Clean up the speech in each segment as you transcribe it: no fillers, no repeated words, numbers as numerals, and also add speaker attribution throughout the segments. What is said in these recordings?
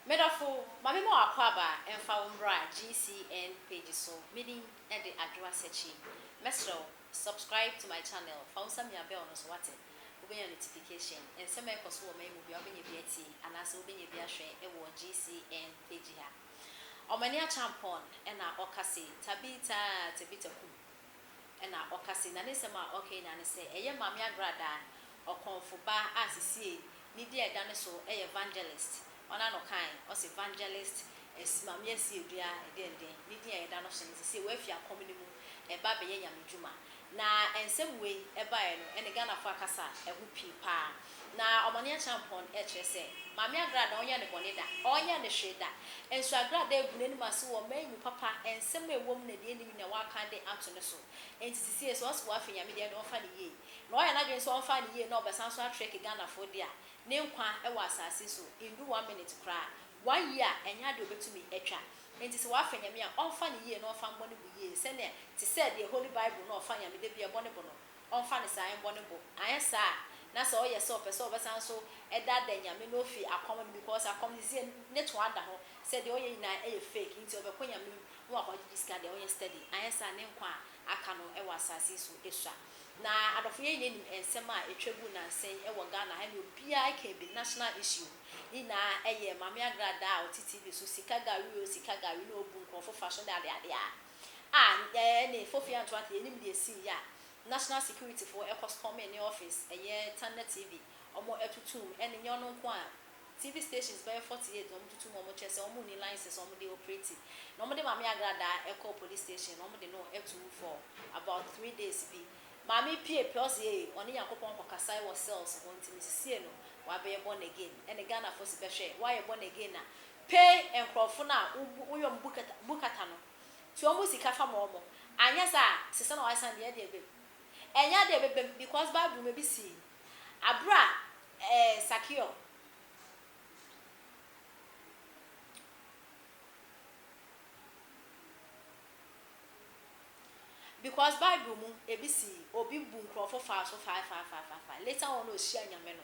Speaker 1: Medɔfo, ma me ma w'akwaaba mfa wo mbra GCN page so, me din de Adwoa Sekyi. Mɛsrɛ wo, subscribe to my channel, fa wo nsa mia bell no so, wate? Wobɛnya notification. Nsɛm a ɛkɔ so wɔ ɔman yi mu biara wobɛnya bi atie anaasɛ wobɛnya bi ahwɛ wɔ GCN page ha. Ɔmani Acheampong na ɔka se, Tabitha, Tabitha kum. Na ɔka se, na ne nsɛm a ɔka nyinaa ne sɛ, ɛyɛ Maame Agradaa, ɔkɔmfo ba a sesie ne din a ɛda ne so yɛ Evangelist, ɔno ano kae, ɔse Evangelist Asi, Maame Asi Adua ɛdeɛn deɛn, ne din a ɛda no so no, sesie wafi akɔm no mu ɛba abɛyɛ Nyame dwuma. Na nsɛm wei baeɛ no ɛne Ghanafoɔ akasa ɛho pii paa. Na Ɔmane Acheampong ɛkyerɛ sɛ Maame Agrada ɔnyɛɛ no bɔne da, ɔnyɛɛ no hwee da. Nso Agrada agu n'anim ase wɔ ɔman yi mu papa, nsɛm a ɛwɔ mu na deɛ ɛnnim nyinaa waka de ato ne so. Enti sesie sɛ ɔse wafe Nyame deɛ ɛnde ɔmfa no yie. Na ɔyɛ n'adwene sɛ ɔmfa no yie na ɔbɛsan so atrɛke Ghanafoɔ deɛ a, ne nkwa wɔ asase so ndu one minute koraa. One year ɛnyɛ adeɛ a ɔbɛtumi atwa. Enti sɛ wafa Nyame a, ɔmfa no yie na ɔmfa mmɔ ne bo yie sɛnea te sɛ deɛ Holy Bible no a ɔfa Nyame da biara bɔ ne bo no, ɔmfa no saa mmɔ ne bo. Anyɛ saa a, na sɛ ɔyɛ sɛ ɔpɛ sɛ ɔbɛsan nso daadaa Nyame na ofi akɔm no because akɔm no seesei ne toa da hɔ sɛ deɛ ɔyɛ nyinaa yɛ fake nti ɔbɛkɔ Nyame mu na wakɔ agyegye sika deɛ ɔnyɛ steady. Anyɛ saa a, ne nkwa a aka no wɔ asase yi so sua. Na adɔfo yɛn nyinaa nim nsɛm a ɛtwa gu nansa yi wɔ Ghana ha ne obiara ka bi, national issue. Ne nyinaa yɛ Maame Agradaa a ɔte TV so, sika gari o, sika gari na ɔbu nkurɔfo fa so ne adeade a a ɛne Fofi Antoate yɛnim deɛ ɛsii yɛ a National Security foɔ ɛkɔ storming ne office ɛyɛ Tanna TV wɔn ɛtutum ɛne nyɛ ɔno nko a TV stations bɛyɛ 48 na wɔn tutum wɔn kyerɛ sɛ wɔn nni license wɔn de operate na wɔn de Maame Agradaa ɛkɔɔ police station na wɔn de no ɛtum for about 3 days bi Maame pie pɛ ɔse ee ɔne Nyankopɔn kɔ kasae wɔ cells hɔ nti mesisie no wabɛyɛ born again ɛne Ghana fo se bɛhwɛ woayɛ born again a pay nkorɔfo no a wo woyɛ ɔmo bukata bukata no tua ɔmo sika fa ma ɔmo anyɛ saa a sesa na wasan deɛ ɛdeɛ ɛbɛm ɛnyɛ adeɛ ɛbɛbɛm because bible mu ebi sii abere a ɛɛ Sakeo Because bible mu ebi si obi bu nkurɔfo faa so faefaefaefae later on na ohyia Nyame no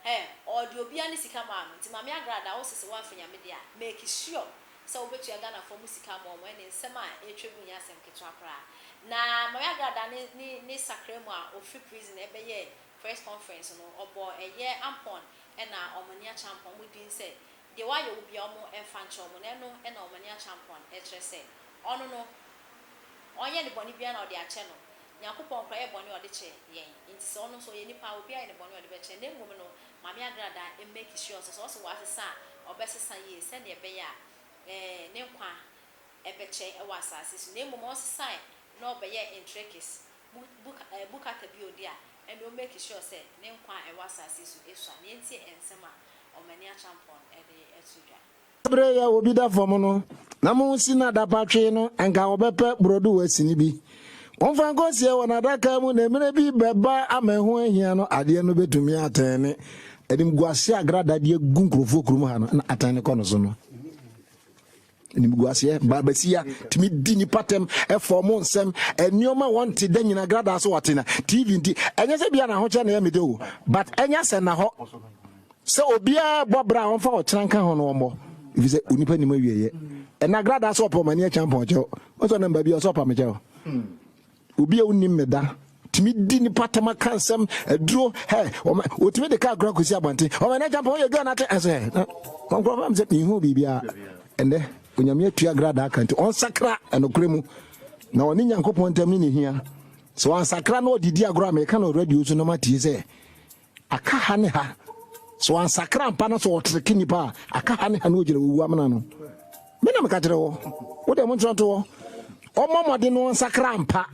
Speaker 1: eh ɔde obia ne sika maa no nti Maame Agrada wo sese woamfa Nyame deɛ a make sure sɛ wobɛtua Ghanafoɔ mo sika ama wɔn ɛne nsɛm a ɛretwa gu nyɛ asɛm ketewa koraa na Maame Agrada ne ne ne sakra mu a ofiri prison ɛbɛyɛɛ press conference no ɔbɔɔ ɛyɛ Ampon ɛna Ɔmani Acheampong wɔn din sɛ Deɛ wayɛ wo biara ɔmo mfa nkyɛ ɔmo na ɛno na ɔmani akyampɔn ɛkyerɛ sɛ ɔno no ɔnyɛ ne bɔne biara na ɔde akyɛ no Nyankopɔn koraa yɛ bɔne a ɔde kyɛ yɛn nti sɛ ɔno nso ɔyɛ nipa a obiara yɛ ne bɔne a ɔde bɛkyɛ na mmom no Maame Agradaa mmake sure sɛ sɛ ɔse wasesa a ɔbɛsesa yie sɛdeɛ ɛbɛyɛ a ɛɛ ne nkwa ɛbɛkyɛ ɛwɔ asaase so na mmom ɔnsesae na ɔbɛyɛ ntrikis Bu bu eh, bu kata bio de a, ɛnde o make sure sɛ ne nkwa a ɛwɔ asase yi so esua. Na yɛntie nsɛm a Ɔmani Acheampong de ato dwa.
Speaker 2: Bere yi a obi da fam no, na munsi no adapatwee no, anka wɔbɛpɛ brodo asini bi. Momfa nkosie wɔ n'adaka mu, na mmere bi bɛba ama ɛho ahia no, adeɛ no betumi atɛne. Animguase a Agrada de agu nkurɔfoɔ kurom ha no, na atɛne kɔ no so no. Animguaseɛ ba basia tumi di nipa tɛm ɛfɔ ɔmo nsɛm nneɛma wɔn te da nyina gradaa so wɔte na tv nti ɛnyɛ sɛ bia n'ahokyɛ na ɛyɛ me de o but ɛnyɛ sɛ na hɔ sɛ obiara bɔ bra a wɔmfa ɔkyena nka ho no wɔmmɔ ɛfiri sɛ onipa nim awieɛ ɛna gradaa so ɔpɛ ɔmani akyɛ mpɔnkyɛw ɔsɛ ɔnam baabi ɔsɛ ɔpa mekyɛw Obi a wonnim me da tumi di nipa tam aka nsɛm aduro hɛ ɔma otumi de kaa kora kɔsi abɔnten ɔma n'agya mpa ɔyɛ gɛn ate ɛsɛ hɛ na nkurɔfoɔ am sɛ mehu biribiara ɛndɛ onyame atua gradaa ka nti ɔnsakra ɛnokorɛ mu na ɔne nyankopɔn ntam ne ne hia sɛ wansakra na ɔde di agorɔ a meka no radio so na matie sɛ Aka ha ne ha. Sɛ wansakra ampa na sɛ ɔtreke nnipa a, aka ha ne ha na ogyina owu amena no. Me na meka kyerɛ wɔ. Wo deɛ monkyerɛ nto hɔ. Ɔmmɔ mmɔden na ɔnsakra ampa.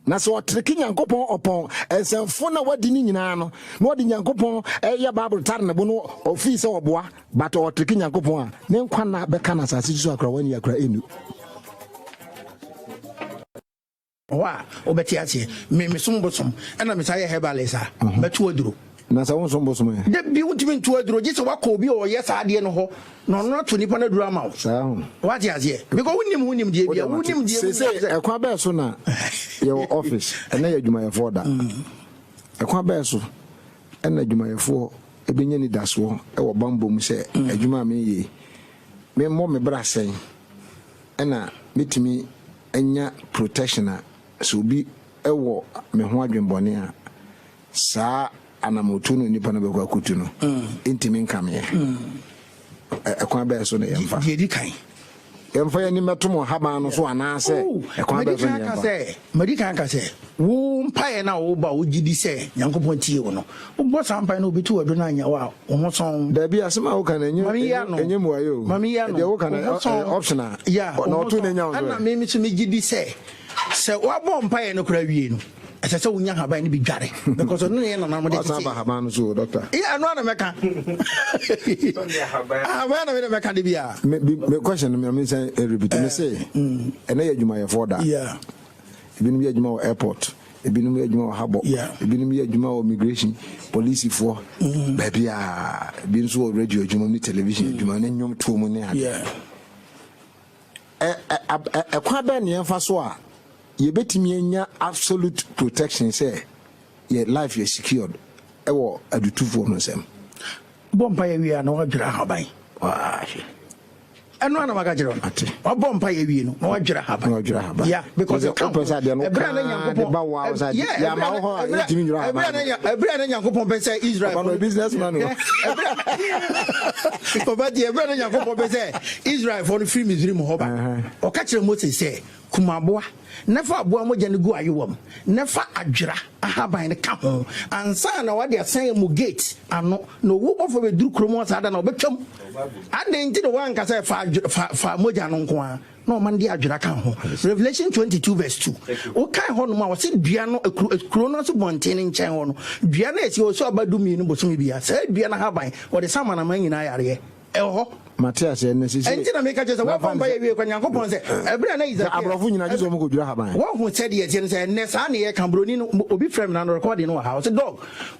Speaker 2: Na sɛ ɔtreke Nyankopɔn ɔpɔn nsɛmfo na wadi ne nyinaa no, na ɔde Nyankopɔn ɛyɛ Bible tare ne bo no ɔfii sɛ ɔboa, but ɔtreke Nyankopɔn a, ne nkwa nna bɛka no asase so akora wani akora ɛnnu.
Speaker 3: Hɔ a wobɛte aseɛ. Me mesom bosom ɛna mesan yɛ herbalist a mhm. mɛto aduro.
Speaker 2: Na sɛ wonsom bosom ɛ?
Speaker 3: Da bi wontumi nto aduro gye sɛ woakɔ obi a ɔyɛ saa adeɛ no hɔ na ɔno ato nipa no aduro ama wo.
Speaker 2: Saa ho.
Speaker 3: Wate aseɛ? Because wonim ho nimdeɛ bia wonim deɛ
Speaker 2: Sese ɛkwan bɛɛ so na yɛwɔ office ɛnɛ yɛ adwumayɛfoɔ da. Mm. Ɛkwan bɛɛ so ɛna adwumayɛfoɔ. bɛnya anidasoɔ wɔ bammɔ mu sɛ adwuma a mereyɛ yi, memmɔ me bra sɛn na mɛtumi anya protection a sɛ obi wɔ me ho adwenbɔne a, saa anamɔtuo no onipa no bɛkɔ akɔtu no ntumi nkameɛ. Ɛkwan bɛɛ so na yɛmfa?
Speaker 3: Deɛ ɛdi kan.
Speaker 2: Yɛmfa yɛn ani mmɛto mo nhaban no so anaasɛ
Speaker 3: Oh,
Speaker 2: ɛkwan
Speaker 3: madi
Speaker 2: bɛɛ so
Speaker 3: kan
Speaker 2: na
Speaker 3: aka
Speaker 2: yɛmfa?
Speaker 3: sɛ, madi kan aka sɛ, wo mpaeɛ no a wobɔ a wogye di sɛ Nyankopɔn tie wo no, wobɔ saa mpaeɛ no obi to w'aduro no anyɛ wo a, wo ho sɔn.
Speaker 2: Dabi, asɛm a woka no ɛnyɛ
Speaker 3: Ma menyi ano.
Speaker 2: ɛnyɛ mmuaeɛ o.
Speaker 3: Ma menyi ano.
Speaker 2: Deɛ woka no
Speaker 3: Wo ho
Speaker 2: ɛ-
Speaker 3: sɔn.
Speaker 2: ɛyɛ optional.
Speaker 3: Yeah, wo
Speaker 2: Na
Speaker 3: ho
Speaker 2: ɔto
Speaker 3: sɔn.
Speaker 2: no nya wo so
Speaker 3: Ɛna
Speaker 2: ɛ.
Speaker 3: me nso megye di sɛ, Sɛ wabɔ mpaeɛ no koraa wie no, ɛsɛ sɛ wonya haban no bi dware because ɔno na yɛ nananom de
Speaker 2: Wasan
Speaker 3: tete.
Speaker 2: aba haban no so o, doctor.
Speaker 3: Yeah, ɛno ara na mɛka. Haban na me na mɛka de bia.
Speaker 2: Me bi me question no me me san eh, repeat me se ɛnɛ yɛ adwumayɛfoɔ da.
Speaker 3: Yeah.
Speaker 2: Ebinom yɛ adwuma wɔ airport, ebinom yɛ adwuma wɔ harbour,
Speaker 3: Yeah.
Speaker 2: ebinom yɛ adwuma wɔ immigration, polisifoɔ, baabi a ebi nso wɔ radio adwuma mu ne television adwuma ne nnwom toɔ mu ne ade.
Speaker 3: Yeah.
Speaker 2: Ɛkwan bɛn na yɛmfa so a yɛbɛtumi anya absolute protection sɛ yɛ life yɛ secured ɛwɔ adutufoɔ no nsam?
Speaker 3: Bɔ mpaeɛ wie a na wadwira ahaban. Wahwɛ. Ɛno ana maka kyerɛ no.
Speaker 2: Ate.
Speaker 3: Wabɔ mpaeɛ wie no na wadwira ahaban.
Speaker 2: Na wadwira ahaban.
Speaker 3: Yeah, because
Speaker 2: Sɛ
Speaker 3: ɛka
Speaker 2: wopɛ sɛ adeɛ no
Speaker 3: ɛberɛ a na
Speaker 2: kaa
Speaker 3: Nyankopɔn
Speaker 2: de ba wo a wo sɛ
Speaker 3: yeah,
Speaker 2: yɛ ama wo hɔ a yɛntumi nwira ahaban
Speaker 3: ɛberɛ a na ɛberɛ a na Nyankopɔn pɛ sɛ Israel
Speaker 2: Papa no business man o.
Speaker 3: Papa tie, ɛberɛ a na Nyankopɔn pɛ sɛ Israelfoɔ no firi Misraim hɔ ba, ɔka kyerɛɛ Mose sɛ, Kum aboa, na fa aboa mogya no gu ayowa mu, na fa adwera ahaban no ka ho, ansa na wɔde asɛn mo gate ano, na owu bɔfoɔ bɛduru kurom hɔ saa da no a, ɔbɛtwam. Adɛn nti na wanka sɛ fa, fa, fa mogya no nko ara? Na ɔma no de adwera ka ho. Revelation 22 verse 2. Wokae hɔnom a, wɔse dua no, kuro no asubɔnten no nkyɛn hɔ no, dua no a ɛsi hɔ, so aba dumienu bosome biara. Saa dua no ahaban, wɔde sa amanaman nyinaa yareɛ. Ɛwɔ hɔ.
Speaker 2: Mate aseɛ na sisi.
Speaker 3: Ɛnti na meka kyerɛ sɛ wɔabɔ mpaeɛ awie kɔ Nyankopɔn sɛ, ɛberɛ a na
Speaker 2: Sɛ
Speaker 3: Ezekiel.
Speaker 2: aborɔfo nyinaa gye sɛ wɔn kɔdwira haban.
Speaker 3: Woahu sɛdeɛ ɛteɛ no sɛ ɛnnɛ saa ne yɛka buroni no, obi frɛ me na no recording no wɔ ha, ɔse Dog,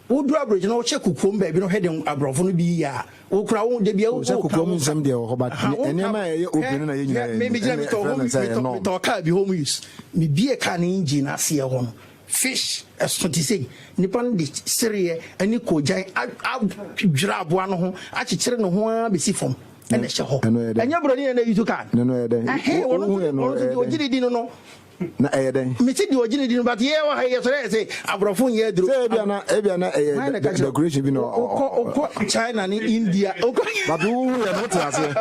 Speaker 3: woduru aburokyi na wohyɛ kokoam baabi na wohwɛ deɛ aborɔfo no bi yɛ a, Wo kura wo de bia wo
Speaker 2: Sɛ kokoam nsɛm deɛ wɔ hɔ but nneɛma a ɛyɛ open no na yɛ nyinaa
Speaker 3: yɛ nim ɛna ɛfrɛ no sɛ ɛyɛ norm. Metɔɔ car bi home use me bie car no engine aseɛ hɔ no fish ɛso te sei nipa no de sereɛ ɛne koogyan adwira aboa no ho akyekyere ne ho ara bɛsi fam ɛna ɛhyɛ hɔ ɛnyɛ broni na ɛyi so car
Speaker 2: no ɛno yɛ dɛn
Speaker 3: ɛhɛn wɔn nso wɔn nso deɛ ɔgye ne di no no.
Speaker 2: Na ɛyɛ dɛn?
Speaker 3: Mese deɛ ɔgye ne di no but yɛ wɔ ha yi yɛsɔre yɛ se aborɔfo nyɛ aduro.
Speaker 2: Sɛ ebia na ebia na ɛyɛ decoration bi na
Speaker 3: ɔkɔ ɔkɔ China ne India ɔkɔ.
Speaker 2: But wo hu yɛ no wote aseɛ.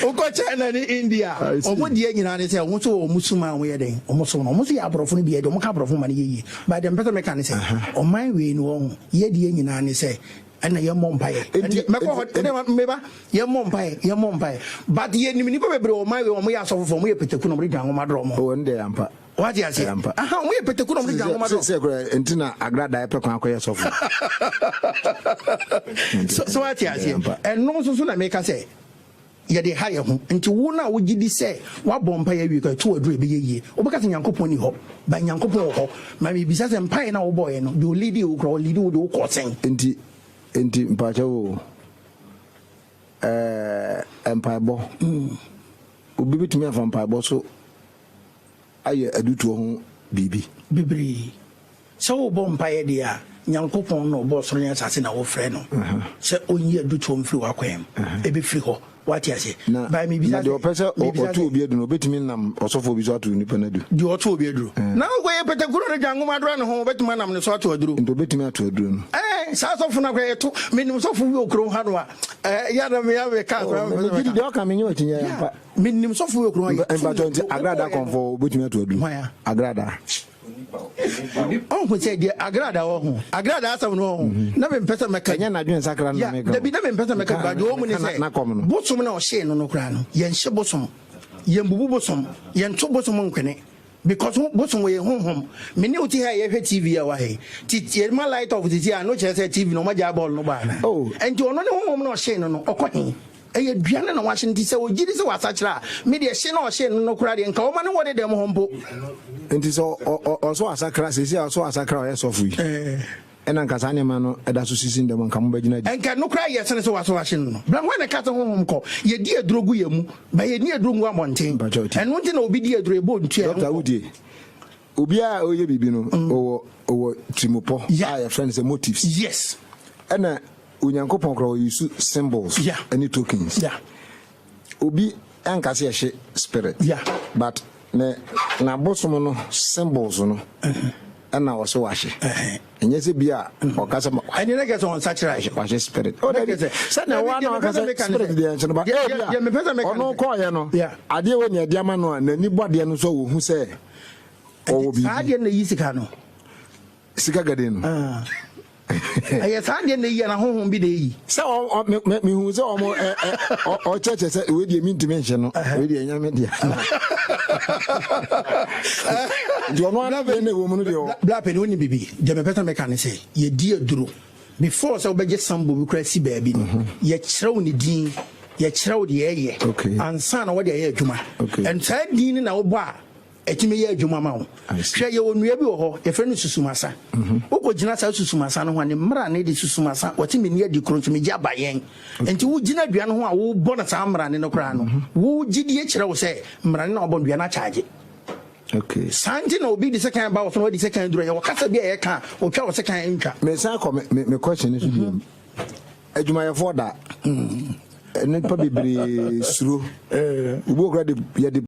Speaker 3: Wokɔ China ne India ɔmo deɛ nyinaa ne sɛ ɔmo nso wɔ ɔmo sum a ɔmo yɛ dɛn ɔmo som no ɔmo nso yɛ aborɔfo no bi yɛ deɛ ɔmo ka aborɔfo ma no yɛ yie but deɛ mpɛ sɛ meka ne sɛ ɔman wei no wɔn yɛ deɛ nyinaa ne sɛ Ɛna yɛmmɔ mpaeɛ.
Speaker 2: Enti,
Speaker 3: Mɛkɔ hɔ,
Speaker 2: enti,
Speaker 3: ɛna meba, yɛmmɔ mpaeɛ, yɛmmɔ mpaeɛ. But yɛnim nnipa bebree wɔ ɔman wei, wɔn yɛ asɔfofoɔ, wɔn yɛ pataku na wɔn de dwan nwoma dorɔ wɔn.
Speaker 2: Oh, ɛno deɛ ɛyɛ ampa.
Speaker 3: Wate aseɛ?
Speaker 2: Ɛyɛ ampa.
Speaker 3: Aha, wɔn yɛ pataku na wɔn de dwan nwoma dorɔ.
Speaker 2: Sɛ kora, nti na agradaa pɛ kwan akɔyɛ sɔfo.
Speaker 3: So, so wate aseɛ? Ɛno nso so na meka sɛ, Yɛde ha yɛn ho. Nti wo no a wogye di sɛ woabɔ mpaeɛ awie koraa ɛto aduru a ɛbɛyɛ yie. Wobɛka sɛ Nyankopɔn nni hɔ, but Nyankopɔn wɔ hɔ. Ma mebisa sɛ mpaeɛ no a wobɔeɛ no, deɛ ɔleadii wo koraa, ɔleadi wo de wo kɔɔ sɛn?
Speaker 2: Nti, nti mpakyɛw o, ɛɛ mpaebɔ, obi bɛtumi afa mpaebɔ so ayɛ adutoɔ ho biribi?
Speaker 3: Bebree. Sɛ worebɔ mpaeɛ deɛ a, Nyankopɔn na ɔbɔɔ soro ne asase na wofrɛ no sɛ ɔnyi adutoɔ mfiri w'akwan mu. Ɛbɛfiri hɔ. Woate aseɛ?
Speaker 2: Na,
Speaker 3: But mebisa
Speaker 2: na deɛ
Speaker 3: sɛ,
Speaker 2: ɔpɛ sɛ ɔ,
Speaker 3: mebisa
Speaker 2: ɔto
Speaker 3: sɛ.
Speaker 2: obi adu no, ɔbɛtumi nam ɔsɔfoɔ bi so ato nipa no adu?
Speaker 3: Deɛ ɔto obi aduro. Na wokɔyɛ pɛtɛkuro no dwa nwoma adora ne ho, wobɛtumi anam ne so ato aduro?
Speaker 2: Nti ɔbɛtumi ato aduro no?
Speaker 3: Ɛɛ, saa sɔfo no koraa yɛto, menim sɔfo bi wɔ kurom ha no a, ɛɛ, yɛ a na me, yɛ a meka
Speaker 2: Oh,
Speaker 3: koraa
Speaker 2: me,
Speaker 3: mempɛ sɛ
Speaker 2: megye di
Speaker 3: mɛka.
Speaker 2: deɛ ɔka menyɛ w'akyinnyeɛ,
Speaker 3: Yeah,
Speaker 2: ampa.
Speaker 3: menim sɔfo bi wɔ kurom ha,
Speaker 2: Mpa,
Speaker 3: yɛto
Speaker 2: mpakyɛw, nti
Speaker 3: no,
Speaker 2: agrada
Speaker 3: wokɔeɛ no.
Speaker 2: kɔmfɔ ɔbɛtumi ato aduro?
Speaker 3: Hwan a?
Speaker 2: Agrada.
Speaker 3: Ɔhu sɛ deɛ agrada wɔ ho agrada asɛm no wɔ ho mhm. na mempɛ sɛ mɛka
Speaker 2: ɛnyɛ n'adwene sakra no meka
Speaker 3: dabi na mempɛ sɛ mɛka ba deɛ ɔmu ne sɛ bosom na ɔhyee no no koraa no yɛnhye bosom yɛmbubu bosom yɛnto bosom nkwene because bosom wɔ yɛn honhom me ne wo te ha yɛhwɛ tv a wɔ ha yi ti yɛma light off titi a no kyerɛ sɛ tv no ɔmagya bɔɔl no bɔ ana
Speaker 2: oh.
Speaker 3: ɛnti ɔno ne honhom na ɔhyee no no ɔkɔ he Ɛyɛ dua no na wahye nti sɛ ɔgye di sɛ wasakyera a, me deɛ hye na ɔhyee no no koraa deɛ nka ɔma no wɔ ne dɛm hɔ mpo.
Speaker 2: Nti sɛ ɔsɔ asakra seesei a ɔsɔ asakra a ɔyɛ sɔfo yi ɛna nka saa nneɛma no ɛda so sisi ne dɛm a nka mobɛgyina di.
Speaker 3: Nka ɛno koraa yɛ sene sɛ wasɔ ahye no no. Bra hwan na ɛka sɛ honhom kɔ? Yɛdi aduro gu yɛn mu but yɛnni aduro ngu abɔnten.
Speaker 2: Mpakyɛw tie.
Speaker 3: Ɛno nti na obi di aduro yɛbɔ ntua
Speaker 2: Doctor
Speaker 3: ɛnkɔ.
Speaker 2: wotie. Obiara a ɔyɛ biribi no ɔwɔ. Ɔwɔ tirimupɔ a yɛfrɛ no sɛ motives.
Speaker 3: Yes.
Speaker 2: Ɛna Onyankopɔn koraa ɔuse symbols ɛne tokens.
Speaker 3: Yeah.
Speaker 2: Obi ɛnka sɛ yɛhye spirit.
Speaker 3: Yeah.
Speaker 2: But ne n'abosom no symbols no ɛna ɔsɛ wahye. Ɛnyɛ sɛ bi a ɔka sɛ
Speaker 3: ɛne ne kɛ sɛ ɔnsakyera
Speaker 2: wahye spirit. Oh, dabi sɛnea wa na ɔka sɛ spirit deɛ nkyɛn ba ebi a ɔno kɔɔyɛ no adeɛ wɔ nea ɛde ama no a n'ani bɔ adeɛ no so a wɔhu sɛ ɔwɔ biribi.
Speaker 3: Saa adeɛ na eyi sika no.
Speaker 2: Sika gade no.
Speaker 3: Ah. Ɛyɛ saa adeɛ na eyi ana honhom bi na eyi.
Speaker 2: Sɛ ɔ ɔ me me mehu sɛ ɔmo ɛ ɛ ɔ ɔkyerɛkyerɛ sɛ wei deɛ mintumi nhyɛ no wei deɛ ɛnyɛ me deɛ. Nti ɔno ara deɛ na ɛwɔ mu no deɛ ɔ.
Speaker 3: Bla pɛ ne wonim bibi deɛ mepɛ sɛ meka ne sɛ yɛdi aduro before sɛ wobɛgye sambo bi koraa si baabi no yɛkyerɛ wo ne din yɛkyerɛ wo deɛ ɛyɛ ansa na wɔde ayɛ adwuma and saa din no na wobɔ a Ɛtumi yɛ adwuma ma wo. Hwɛ, yɛwɔ nnua bi wɔ hɔ, yɛfrɛ no susumasa. Wokɔgyina saa susumasa no ho a, ne mmrane de susumasa, wɔte menni adi koro nso megye aba yɛn. Enti wogyina dua no ho a wobɔ no saa mmrane no koraa no, wo gyidie kyerɛ wo sɛ mmrane no a wobɔ no, dua no akyagye. Saa nti na obi de sekan ba wo so na wadi sekan duru a, yɛwɔ kasa bi a yɛka a, ɔtwa wo sekan ntwa.
Speaker 2: Mesan kɔ me me question no so bio. Adwumayɛfoɔ da. Nnipa bebree suro. Obi wɔ koraa de yɛde.